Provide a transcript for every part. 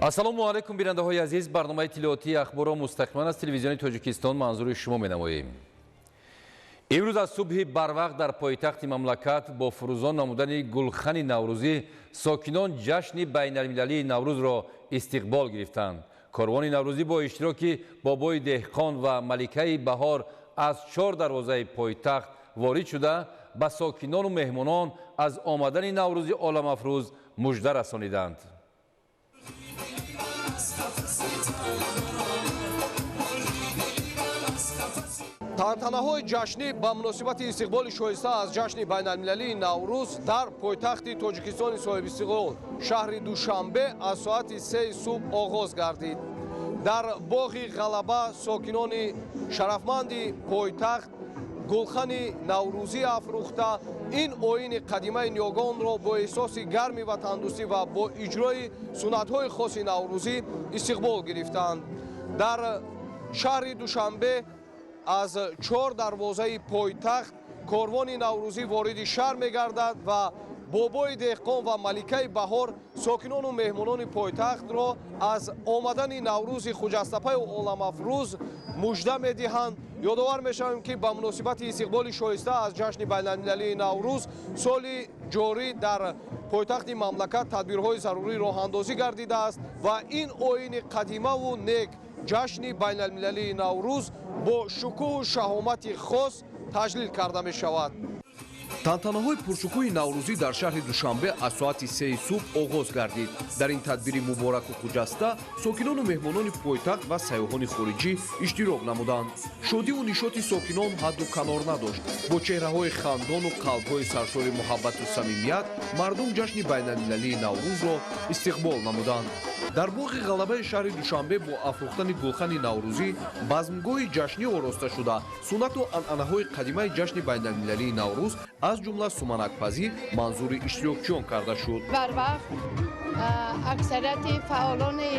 Ассалому алайкум, бинандаҳои азиз. Барномаи иттилоотии Ахборро мустақиман аз Телевизиони Тоҷикистон манзури шумо менамоем. Имрӯз аз субҳи барвақт дар пойтахти мамлакат бо фурӯзон намудани гулхани наврӯзӣ сокинон ҷашни байналмилалии Наврӯзро истиқбол гирифтанд. Корвони наврӯзӣ бо иштироки Бобои деҳқон ва Маликаи баҳор аз чор дарвозаи пойтахт ворид шуда, ба сокинону меҳмонон аз омадани Наврӯзи оламафрӯз мужда расониданд. Тантанаҳои ҷашнӣ ба муносибати истиқболи шоиста аз ҷашни байналмилалии Наврӯз дар пойтахти Тоҷикистони соҳибистиқлол, шаҳри Душанбе, аз соати 3 субҳ оғоз гардид. Дар боғи Ғалаба сокинони шарафманди пойтахт гулхани наврӯзӣ афрӯхта, ин оини қадимаи ниёгонро бо эҳсоси гарми ватандӯстӣ ва бо иҷрои суннатҳои хоси наврӯзӣ истиқбол гирифтанд. Дар шаҳри Душанбе аз чор дарвозаи пойтахт корвони наврӯзӣ вориди шаҳр мегардад ва Бобои деҳқон ва Маликаи баҳор сокинону меҳмонони пойтахтро аз омадани Наврӯзи хуҷастапаю оламафрӯз мужда медиҳанд. Ёдовар мешавем, ки ба муносибати истиқболи шоиста аз ҷашни байналмилалии Наврӯз соли ҷорӣ дар пойтахти мамлакат тадбирҳои зарурӣ роҳандозӣ гардидааст ва ин оини қадимаву нек, ҷашни байналмилалии Наврӯз, бо шукӯҳу шаҳомати хос таҷлил карда мешавад. Тантанаҳои пуршукӯҳи наврӯзӣ дар шаҳри Душанбе аз соати 3 субҳ оғоз гардид. Дар ин тадбири мубораку хуҷаста сокинону меҳмонони пойтахт ва сайёҳони хориҷӣ иштирок намуданд. Шодиву нишоти сокинон ҳадду канор надошт. Бо чеҳраҳои хандону қалбҳои саршори муҳаббату самимият мардум ҷашни байналмилалии Наврӯзро истиқбол намуданд. Дар боғи Ғалабаи шаҳри Душанбе бо афрӯхтани гулхани наврӯзӣ базмгоҳи ҷашнӣ ороста шуда, суннату анъанаҳои қадимаи ҷашни байналмилалии Наврӯз, аз ҷумла суманакпазӣ, манзури иштирокчиён карда шуд. Барвақт аксарияти фаъолони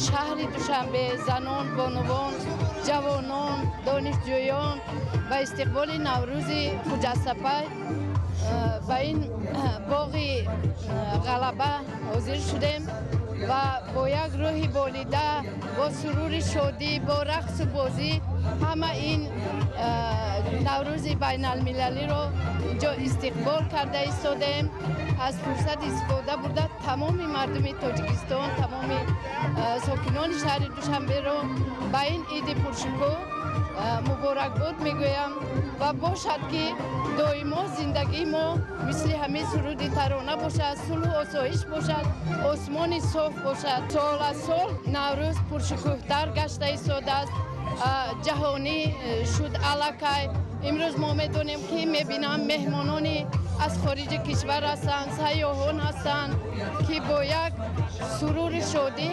шаҳри Душанбе, занон, бонувон, ҷавонон, донишҷӯён ба истиқболи Наврӯзи хуҷастапай ба ин боғи Ғалаба ҳозир шудем ва бо як рӯҳи болида, бо сурури шодӣ, бо рақсу бозӣ ҳама ин Наврӯзи байналмилалиро инҷо истиқбол карда истодем. Аз фурсат истифода бурда, тамоми мардуми Тоҷикистон, тамоми сокинони шаҳри Душанберо ба ин иди пуршукӯҳ муборакбод мегӯям ва бошад, ки доимо зиндагии мо мисли ҳамин суруди тарона бошад, сулҳу осоиш бошад, осмони соф бошад. Сол аз сол Наврӯз пуршукӯҳтар гашта истодааст, ҷаҳонӣ шуд аллакай. Имрӯз мо медонем, ки мебинам, меҳмонони аз хориҷи кишвар ҳастанд, сайёҳон ҳастанд, ки бо як сурури шодӣ,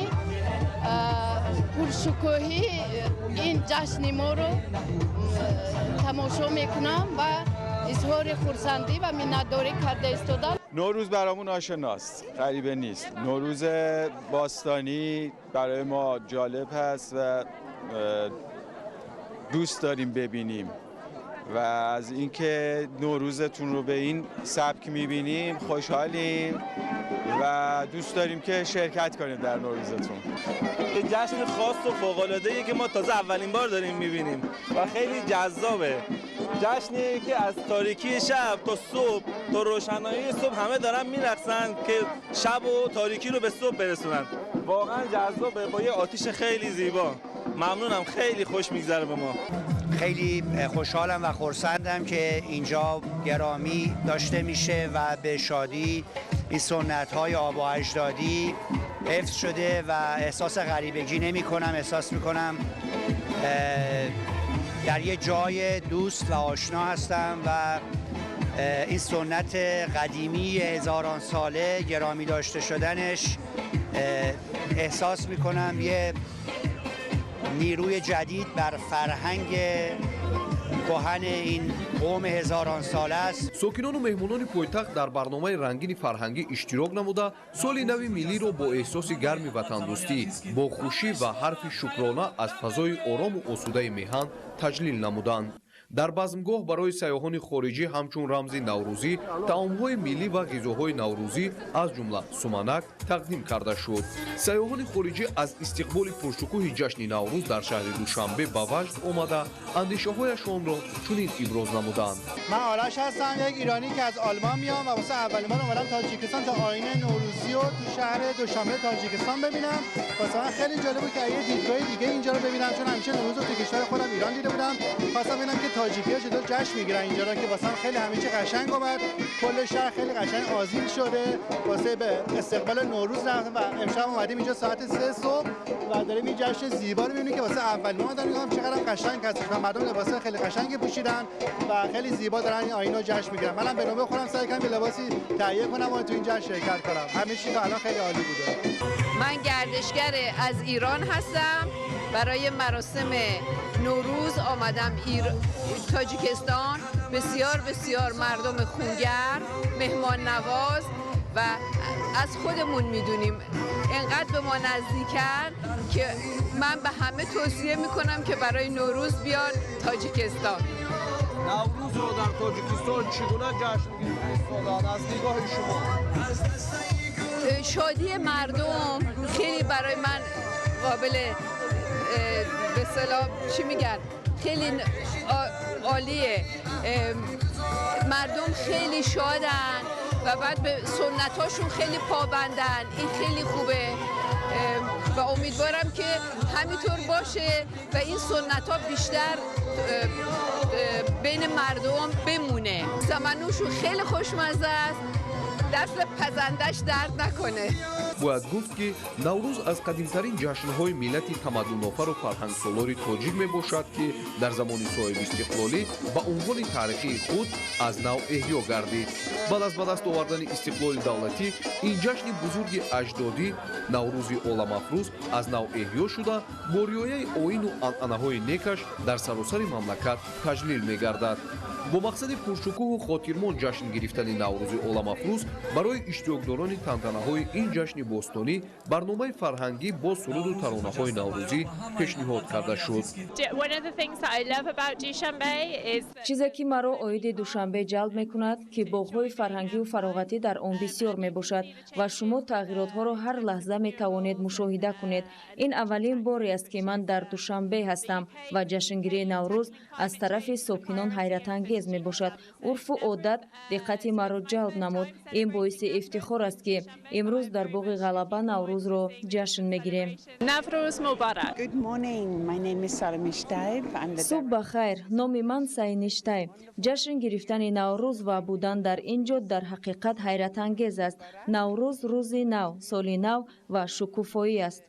пуршукӯҳӣ ин ҷашни моро тамошо мекунам ва изҳори хурсандӣ ва миннатдорӣ карда истоданд. نوروز برامون آشناست، غریبه نیست. نوروز باستانی برای ما جالب هست و دوست داریم ببینیم و از اینکه نوروزتون رو به این سبک میبینیم خوشحالیم و دوست داریم که شرکت کنیم در نوروزتون. یه جشن خاص و فوق‌العاده‌ایه که ما تازه اولین بار داریم میبینیم و خیلی جذابه. جشنی که از تاریکی شب تا صبح، تا روشنایی صبح همه دارن میرقصن که شب و تاریکی رو به صبح برسونن. واقعا جذابه، با یه آتیش خیلی زیبا. ممنونم، خیلی خوش میگذره به ما. خیلی خوشحالم و خرسندم که اینجا گرامی داشته میشه و به شادی این سنت های آبا اجدادی حفظ شده و احساس غریبگی نمی کنم. احساس می کنم در یه جای دوست و آشنا هستم و این سنت قدیمی هزاران ساله گرامی داشته شدنش، احساس می کنم یه نیروی جدید بر فرهنگ کهن این قوم هزاران ساله است. Сокинону меҳмонони пойтахт дар барномаи рангини фарҳангӣ иштирок намуда, соли нави миллиро бо эҳсоси гарми ватандӯстӣ, бо хушӣ ва ҳарфи шукрона аз фазои орому осудаи меҳан таҷлил намуданд. Дар базмгоҳ барои сайёҳони хориҷӣ ҳамчун рамзи наврӯзӣ таомҳои миллӣ ва ғизоҳои наврӯзӣ, аз ҷумла суманак, тақдим карда шуд. Сайёҳони хориҷӣ аз истиқболи пуршукӯҳи ҷашни Наврӯз дар шаҳри Душанбе ба ваҷд омада, андешаҳояшонро чунин иброз намуданд. Ман Ораш ҳастам, як иронӣ ки аз Олмон меям ва васе аввалин бор омадам Тоҷикистон то оини наврӯзӣ رو تو شهر دوشنبه تاجیکستان ببینم. واسه من خیلی جالب بود که یه دیدگاه دیگه اینجا رو ببینم، چون همیشه نوروز رو تو کشور خودم ایران دیده بودم. خواستم ببینم که تاجیکی‌ها چطور جشن میگیرن اینجا رو، که واسه من خیلی همه چی قشنگ اومد. کل شهر خیلی قشنگ آذین شده واسه به استقبال نوروز رفتم و امشب اومدیم اینجا ساعت 3 صبح و داریم این جشن زیبا رو می‌بینیم که واسه اولین بار دارم می‌بینم چقدر قشنگ هستش و مردم لباس خیلی قشنگی پوشیدن و خیلی زیبا دارن این آیین رو جشن می‌گیرن. منم به نوبه خودم سعی کردم لباسی تهیه کنم و تو این جشن شرکت کنم. همه چی تا الان خیلی عالی بوده. من گردشگر از ایران هستم. برای مراسم نوروز آمدم تاجیکستان. بسیار بسیار مردم خونگرم، مهمان نواز و از خودمون میدونیم، انقدر به ما نزدیکن که من به همه توصیه میکنم که برای نوروز بیان تاجیکستان. نوروز رو در تاجیکستان چگونه جشن گرفته از نگاه شما؟ شادی مردم خیلی برای من قابل به اصطلاح چی میگن، خیلی عالیه. مردم خیلی شادن و بعد به سنتاشون خیلی پابندن، این خیلی خوبه و امیدوارم که همینطور باشه و این سنت ها بیشتر بین مردم بمونه. سمنوشون خیلی خوشمزه است، دست پزندش درد نکنه. Бояд гуфт, ки Наврӯз аз қадимтарин ҷашнҳои миллати тамаддунофару фарҳангсолори тоҷик мебошад, ки дар замони соҳибистиқлолӣ ба унвони таърихии худ аз нав эҳё гардид. Баъд аз ба даст овардани истиқлоли давлатӣ ин ҷашни бузурги аҷдодӣ, Наврӯзи оламафрӯз, аз нав эҳё шуда, бо риояи оину анъанаҳои некаш дар саросари мамлакат таҷлил мегардад. Бо мақсади пуршукӯҳу хотирмон ҷашн гирифтани Наврӯзи оламафрӯз барои иштирокдорони тантанаҳои ин ҷашни бостонӣ барномаи фарҳангӣ бо суруду таронаҳои наврӯзӣ пешниҳод карда шуд. Чизе ки маро оиди Душанбе ҷалб мекунад, ки боғҳои фарҳангию фароғатӣ дар он бисёр мебошад ва шумо тағйиротҳоро ҳар лаҳза метавонед мушоҳида кунед. Ин аввалин боре аст, ки ман дар Душанбе ҳастам ва ҷашнгирии Наврӯз аз тарафи сокинон ҳайратангез мебошад. Урфу одат диққати маро ҷалб намуд. Ин боиси ифтихор аст, ки имрӯз дар боғи Ғалаба Наврӯзро ҷашн мегирем. Субҳ ба хайр, номи ман Сайништай. Ҷашн гирифтани Наврӯз ва будан дар ин ҷо дар ҳақиқат ҳайратангез аст. Наврӯз рӯзи нав, соли нав ва шукуфоӣ аст.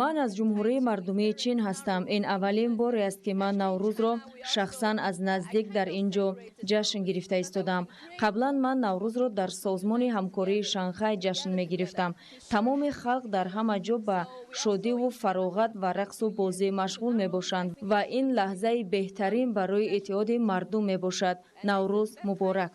Ман аз Ҷумҳурии Мардумии Чин ҳастам. Ин аввалин боре аст, ки ман Наврӯзро шахсан аз наздик дар ин ҷо ҷашн гирифта истодам. Қаблан ман Наврӯзро дар Созмони ҳамкории Шанхай ҷашн мегирифтам. Тамоми халқ дар ҳама ҷо ба шодиву фароғат ва рақсу бозӣ машғул мебошанд ва ин лаҳзаи беҳтарин барои иттиҳоди мардум мебошад. Наврӯз муборак!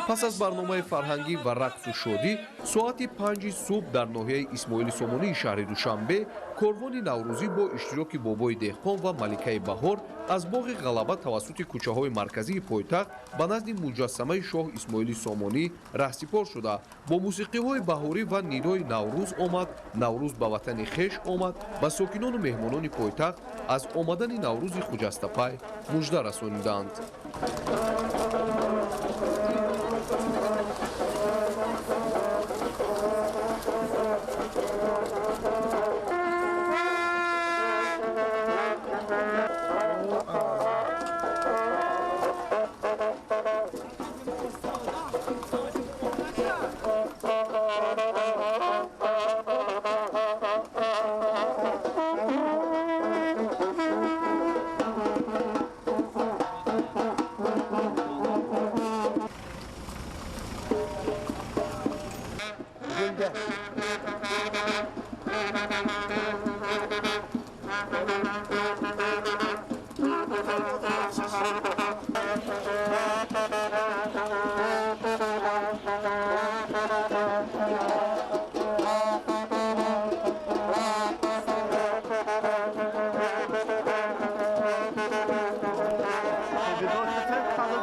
Пас аз барномаи фарҳангӣ ва рақсу шодӣ соати 5 субҳ дар ноҳияи Исмоили Сомонии шаҳри Душанбе корвони наврӯзӣ бо иштироки бобои деҳқон ва маликаи баҳор аз боғи Ғалаба тавассути кӯчаҳои марказии пойтахт ба назди муҷассамаи шоҳ Исмоили Сомонӣ раҳсипор шуда, бо мусиқиҳои баҳорӣ ва нидои «Наврӯз омад, Наврӯз ба ватани хеш омад» ба сокинону меҳмонони пойтахт аз омадани Наврӯзи хуҷастапай мужда расониданд.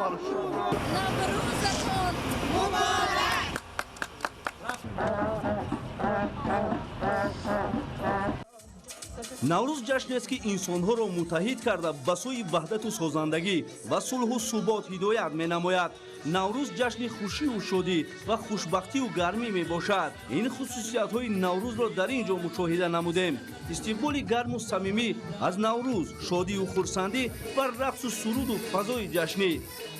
Наврӯзатон муборак! Наврӯз ҷашнест, ки инсонҳоро муттаҳид карда, ба сӯи ваҳдату созандагӣ ва сулҳу субот ҳидоят менамояд. Наврӯз ҷашни хушию шодӣ ва хушбахтию гармӣ мебошад. Ин хусусиятҳои Наврӯзро дар ин ҷо мушоҳида намудем. Истиқболи гарму самимӣ аз Наврӯз, шодию хурсандӣ ва рақсу суруду фазои ҷашнӣ.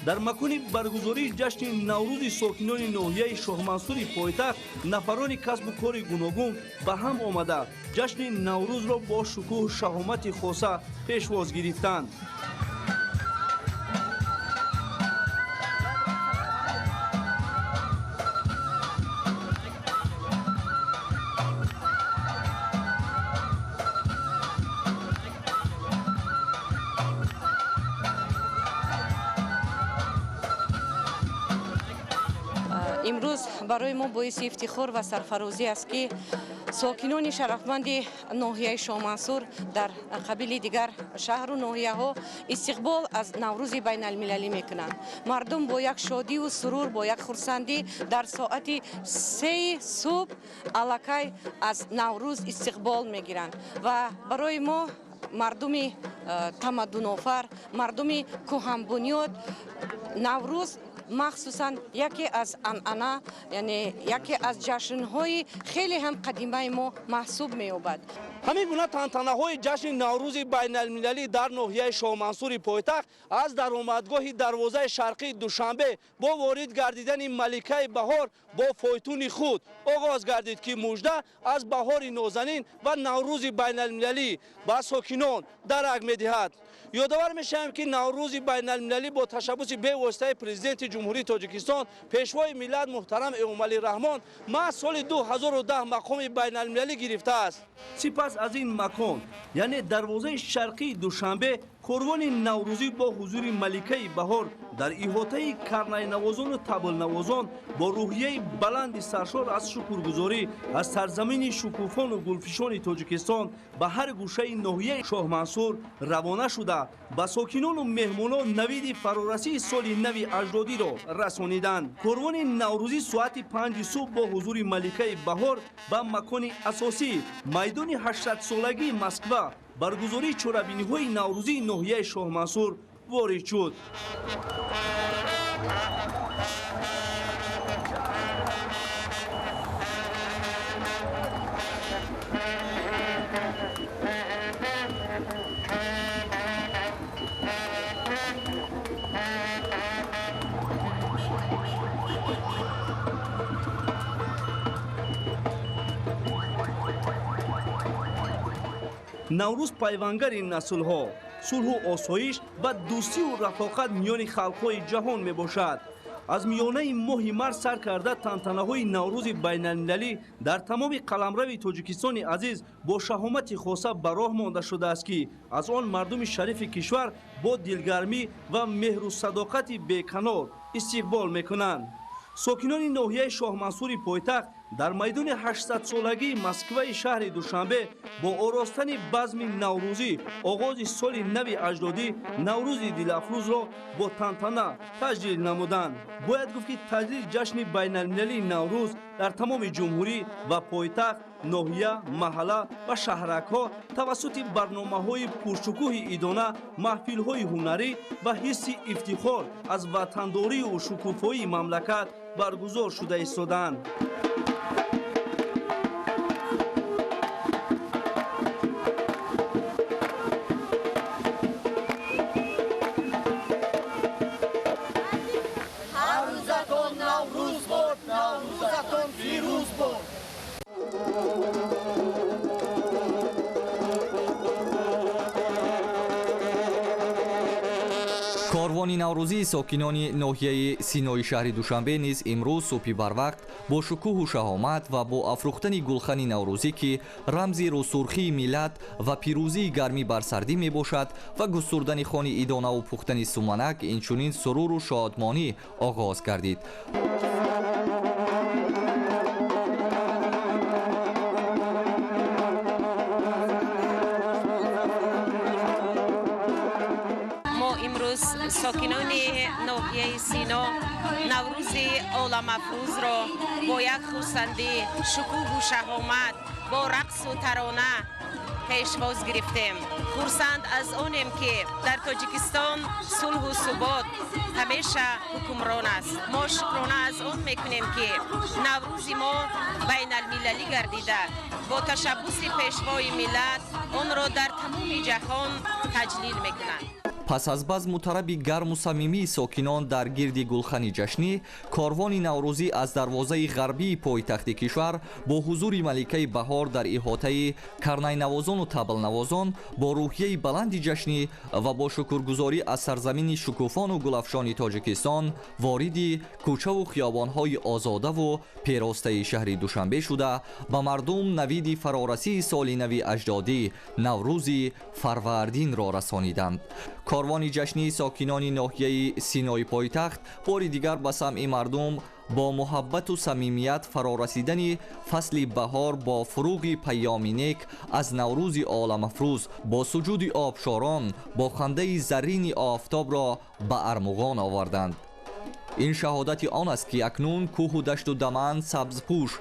Дар макони баргузории ҷашни Наврӯзи сокинони ноҳияи Шоҳмансури пойтахт нафарони касбу кори гуногун ба ҳам омада, ҷашни Наврӯзро бо шукӯҳу шаҳомати хоса пешвоз гирифтанд. Имрӯз барои мо боиси ифтихор ва сарфарозӣ аст, ки сокинони шарафманди ноҳияи Шоҳмансур дар қабили дигар шаҳру ноҳияҳо истиқбол аз Наврӯзи байналмилалӣ мекунанд. Мардум бо як шодиву сурур, бо як хурсандӣ дар соати 3 субҳ аллакай аз Наврӯз истиқбол мегиранд ва барои мо, мардуми тамаддунофар, мардуми кӯҳанбунёд, Наврӯз махсусан яке аз анъана, яъне яке аз ҷашнҳои хеле ҳам қадимаи мо маҳсуб меёбад. Ҳамин гуна тантанаҳои ҷашни Наврӯзи байналмилалӣ дар ноҳияи Шоҳмансури пойтахт аз даромадгоҳи дарвозаи шарқии Душанбе бо ворид гардидани маликаи баҳор бо фойтуни худ оғоз гардид, ки мужда аз баҳори нозанин ва Наврӯзи байналмилалӣ ба сокинон дарак медиҳад. Ёдовар мешавем, ки Наврӯзи байналмилалӣ бо ташаббуси бевоситаи Президенти Ҷумҳурии Тоҷикистон, Пешвои миллат муҳтарам Эмомалӣ Раҳмон маҳз соли 2010 мақоми байналмилалӣ гирифтааст. Сипас аз ин макон, яъне дарвозаи шарқии Душанбе, корвони наврӯзӣ бо ҳузури маликаи баҳор дар иҳотаи карнайнавозону таблнавозон бо рӯҳияи баланди саршор аз шукргузорӣ аз сарзамини шукуфону гулфишони Тоҷикистон ба ҳар гӯшаи ноҳияи Шоҳмансур равона шуда, ба сокинону меҳмонон навиди фарорасии соли нави аҷдодиро расониданд. Корвони наврӯзӣ соати 5 субҳ бо ҳузури маликаи баҳор ба макони асосӣ, майдони 800-солагии Москва, баргузории чорабиниҳои наврӯзии ноҳияи Шоҳмансур ворид шуд. Наврӯз пайвангари наслҳо, сулҳу осоиш ва дӯстию рафоқат миёни халқҳои ҷаҳон мебошад. Аз миёнаи моҳи март сар карда, тантанаҳои Наврӯзи байналмилалӣ дар тамоми қаламрави Тоҷикистони азиз бо шаҳомати хоса ба роҳ монда шудааст, ки аз он мардуми шарифи кишвар бо дилгармӣ ва меҳру садоқати беканор истиқбол мекунанд. Сокинони ноҳияи Шоҳмансури пойтахт дар майдони 800-солагии Москваи шаҳри Душанбе бо оростани базми наврӯзӣ оғози соли нави аҷдодӣ, Наврӯзи дилафрӯзро бо тантана таҷлил намуданд. Бояд гуфт, ки таҷлили ҷашни байналмилалии Наврӯз дар тамоми ҷумҳурӣ ва пойтахт, ноҳия, маҳалла ва шаҳракҳо тавассути барномаҳои пуршукӯҳи идона, маҳфилҳои ҳунарӣ ва ҳисси ифтихор аз ватандорию шукуфоии мамлакат баргузор шуда истодаанд. Ҳар рӯзатон Наврӯз бод, Наврӯзатон фирӯз бод! Корвони наврӯзии сокинони ноҳияи Синои шаҳри Душанбе низ имрӯз субҳи барвақт бо шукӯҳу шаҳомат ва бо афрӯхтани гулхани наврӯзӣ, ки рамзи рӯсурхии миллат ва пирӯзии гармӣ бар сардӣ мебошад, ва густурдани хони идонаву пухтани суманак, инчунин суруру шодмонӣ оғоз гардид. Мо имрӯз Сокинони ноҳияи Сино Наврӯзи оламафрӯзро бо як хурсандӣ, шукӯҳу шаҳомат, бо рақсу тарона пешвоз гирифтем. Хурсанд аз онем, ки дар Тоҷикистон сулҳу субот ҳамеша ҳукмрон аст. Мо шукрона аз он мекунем, ки Наврӯзи мо байналмилалӣ гардида, бо ташаббуси Пешвои миллат онро дар тамоми ҷаҳон таҷлил мекунанд. Пас аз базму тараби гарму самимии сокинон дар гирди гулхани ҷашнӣ, корвони наврӯзӣ аз дарвозаи ғарбии пойтахти кишвар бо ҳузури маликаи баҳор дар иҳотаи карнайнавозону таблнавозон, бо рӯҳияи баланди ҷашнӣ ва бо шукргузорӣ аз сарзамини шукуфону гулафшони Тоҷикистон вориди кӯчаву хиёбонҳои озодаву перостаи шаҳри Душанбе шуда, ба мардум навиди фарорасии соли нави аҷдодӣ, Наврӯзи Фарвардинро расониданд. Корвони ҷашнии сокинони ноҳияи Синои пойтахт бори дигар ба самъи мардум бо муҳаббату самимият фарорасидани фасли баҳор бо фуруғи паёми нек аз Наврӯзи оламафрӯз, бо суҷуди обшорон, бо хандаи заррини офтобро ба армуғон оварданд. Ин шаҳодати он аст, ки акнун кӯҳу дашту даман сабзпӯш,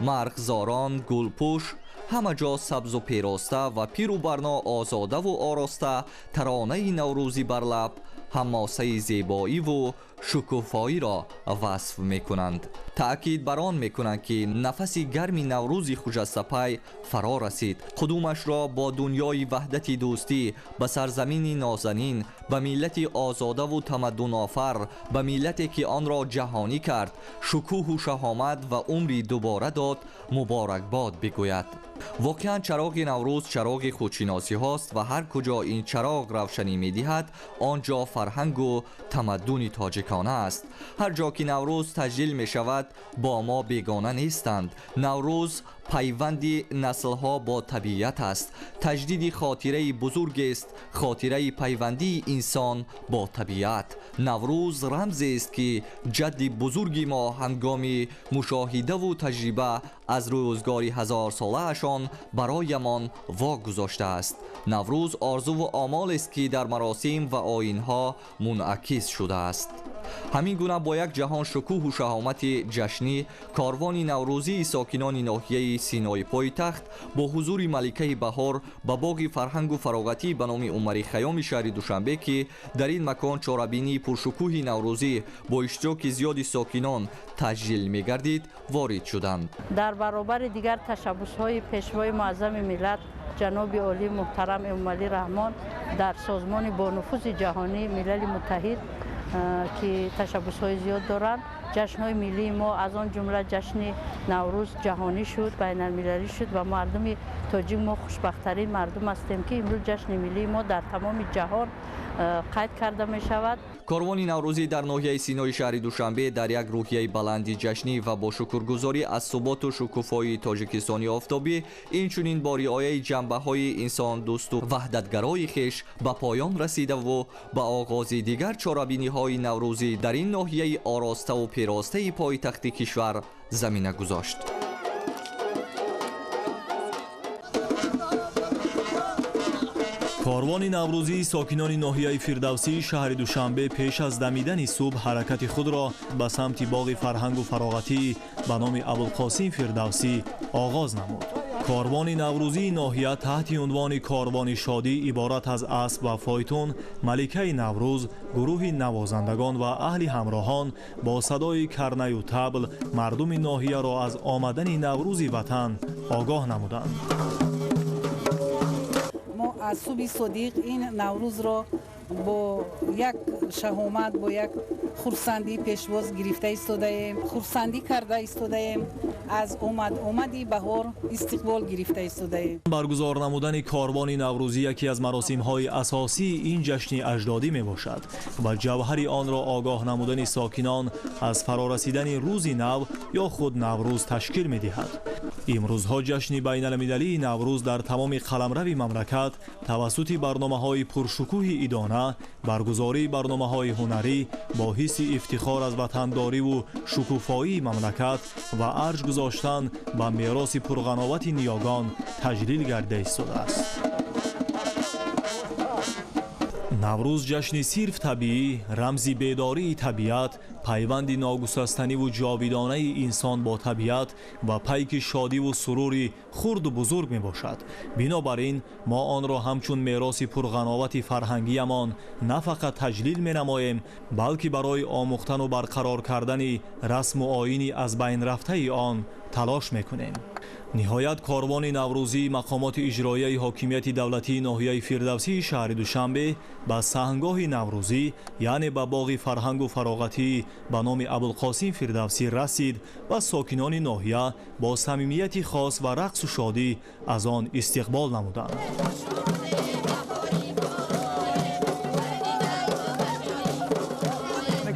марғзорон гулпӯш, ҳама ҷо сабзу пероста ва пиру барно озодаву ороста, таронаи наврӯзӣ бар лаб, ҳамосаи зебоиву шукуфоиро васф мекунанд. Таъкид бар он мекунанд, ки нафаси гарми Наврӯзи хуҷастапай фаро расид. Қудумашро бо дунёи ваҳдати дӯстӣ, ба сарзамини нозанин, ба миллати озодаву тамаддунофар, ба миллате, ки онро ҷаҳонӣ кард, шукӯҳу шаҳомат ва умри дубора дод, муборакбод бигӯяд. Воқеан, чароғи Наврӯз чароғи худшиносиҳост ва ҳар куҷо ин чароғ равшанӣ медиҳад, он ҷо фарҳангу тамаддуни тоҷикона аст. Ҳар ҷо ки Наврӯз таҷлил мешавад, бо мо бегона нестанд. Наврӯз пайванди наслҳо бо табиат аст, таҷдиди хотираи бузургест, хотираи пайвандии инсон бо табиат. Наврӯз рамзест, ки ҷадди бузурги мо ҳангоми мушоҳидаву таҷриба аз рӯзгори ҳазорсолаашон бароямон вогузоштааст. Наврӯз орзуву омолест, ки дар маросим ва оинҳо мунъакис шудааст. Ҳамин гуна бо як ҷаҳон шукӯҳу шаҳомати ҷашнӣ корвони наврӯзии сокинони ноҳияи Синои пойтахт бо ҳузури маликаи баҳор ба боғи фарҳангу фароғатӣ ба номи Умари Хайёми шаҳри Душанбе, ки дар ин макон чорабинии пуршукӯҳи наврӯзӣ бо иштироки зиёди сокинон таҷлил мегардид, ворид шуданд. Дар баробари дигар ташаббусҳои Пешвои муаззами миллат, ҷаноби олӣ муҳтарам Эмомалӣ Раҳмон, дар созмони бонуфузи ҷаҳонии Милали Муттаҳид, ки ташаббусҳои зиёд доранд, ҷашнҳои миллии мо, аз он ҷумла ҷашни Наврӯз, ҷаҳонӣ шуд, байналмилалӣ шуд ва мардуми тоҷик мо хушбахттарин мардум ҳастем, ки имрӯз ҷашни миллии мо дар тамоми ҷаҳон қайд карда мешавад. Корвони наврӯзӣ дар ноҳияи Синои шаҳри Душанбе дар як рӯҳияи баланди ҷашнӣ ва бо шукргузорӣ аз суботу шукуфоии Тоҷикистони офтобӣ, инчунин бо риояи ҷанбаҳои инсондӯсту ваҳдатгарои хеш ба поён расидаву ба оғози дигар чорабиниҳои наврӯзӣ дар ин ноҳияи ороставу перостаи пойтахти кишвар замина гузошт. Корвони наврӯзии сокинони ноҳияи Фирдавсии шаҳри Душанбе пеш аз дамидани субҳ ҳаракати худро ба самти боғи фарҳангу фароғатӣ ба номи Абулқосим Фирдавсӣ оғоз намуд. Корвони наврӯзии ноҳия таҳти унвони корвони шодӣ иборат аз асп ва фойтун, маликаи Наврӯз, гурӯҳи навозандагон ва аҳли ҳамроҳон бо садои карнаю табл мардуми ноҳияро аз омадани Наврӯзи ватан огоҳ намуданд. Аз субҳи содиқ ин Наврӯзро бо як шаҳомат, бо як хурсандӣ пешвоз гирифта истодаем, хурсандӣ карда истодаем, аз омади баҳор истиқбол гирифта истодаем. Баргузор намудани корвони наврӯзӣ яке аз маросимҳои асосии ин ҷашни аҷдодӣ мебошад ва ҷавҳари онро огоҳ намудани сокинон аз фарорасидани рӯзи нав ё худ Наврӯз ташкил медиҳад. Имрӯзҳо ҷашни байналмилалии Наврӯз дар тамоми қаламрави мамлакат тавассути барномаҳои пуршукӯҳи идона, баргузории барномаҳои ҳунарӣ бо ҳисси ифтихор аз ватандориву шукуфоии мамлакат ва арҷ гузоштан ба мероси пурғановати ниёгон таҷлил гардида истодааст. Наврӯз ҷашни сирф табиӣ, рамзи бедории табиат, пайванди ногусастаниву ҷовидонаи инсон бо табиат ва пайки шодиву сурури хурду бузург мебошад. Бинобар ин мо онро ҳамчун мероси пурғановати фарҳангиямон на фақат таҷлил менамоем, балки барои омӯхтану барқарор кардани расму оини аз байн рафтаи он талош мекунем. Ниҳоят корвони наврӯзии мақомоти иҷроияи ҳокимияти давлатии ноҳияи Фирдавсии шаҳри Душанбе ба саҳнгоҳи наврӯзӣ, яъне ба боғи фарҳангу фароғатӣ ба номи Абулқосим Фирдавсӣ расид ва сокинони ноҳия бо самимияти хос ва рақсу шодӣ аз он истиқбол намуданд.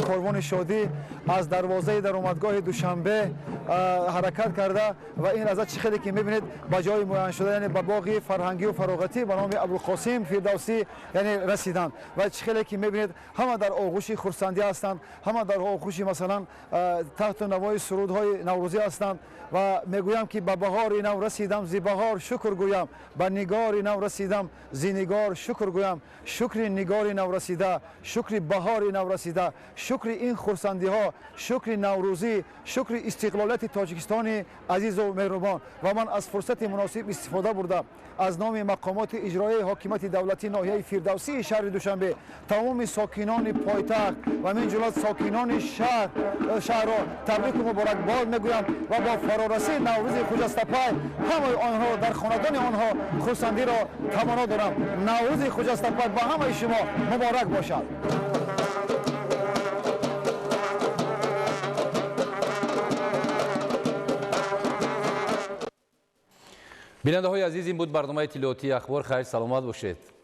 Корвони шодӣ аз дарвозаи даромадгоҳи Душанбе ҳаракат карда ва ин лаҳза чӣ хеле ки мебинед ба ҷои муайяншуда, яъне ба боғи фарҳангию фароғатӣ ба номи Абулқосим Фирдавсӣ яъне расиданд ва чӣ хеле ки мебинед ҳама дар оғӯши хурсандӣ ҳастанд, ҳама дар оғӯши масалан таҳту навои сурудҳои наврӯзӣ ҳастанд ва мегӯям ки ба баҳори нав расидам, зи баҳор шукр гӯям, ба нигори нав расидам, зи нигор шукр гӯям, шукри нигори нав расида, шукри баҳори нав расида, шукри ин хурсандиҳо, шукри наврӯзӣ, шукри истиқлолияти Тоҷикистони азизу меҳрубон. Ва ман аз фурсати муносиб истифода бурда аз номи мақомоти иҷроияи ҳокимияти давлатии ноҳияи Фирдавсии шаҳри Душанбе тамоми сокинони пойтахт ва мин ҷумла сокинони шаҳрро табрику муборакбод мегӯям ва бо фарорасии Наврӯзи хуҷастапай ҳамаи онҳо дар хонадони онҳо хурсандиро таманно дорам. Наврӯзи хуҷастапай ба ҳамаи шумо муборак бошад. Бинандаҳои азиз, ин буд барномаи иттилоотии Ахбор. Хайр, саломат бошед.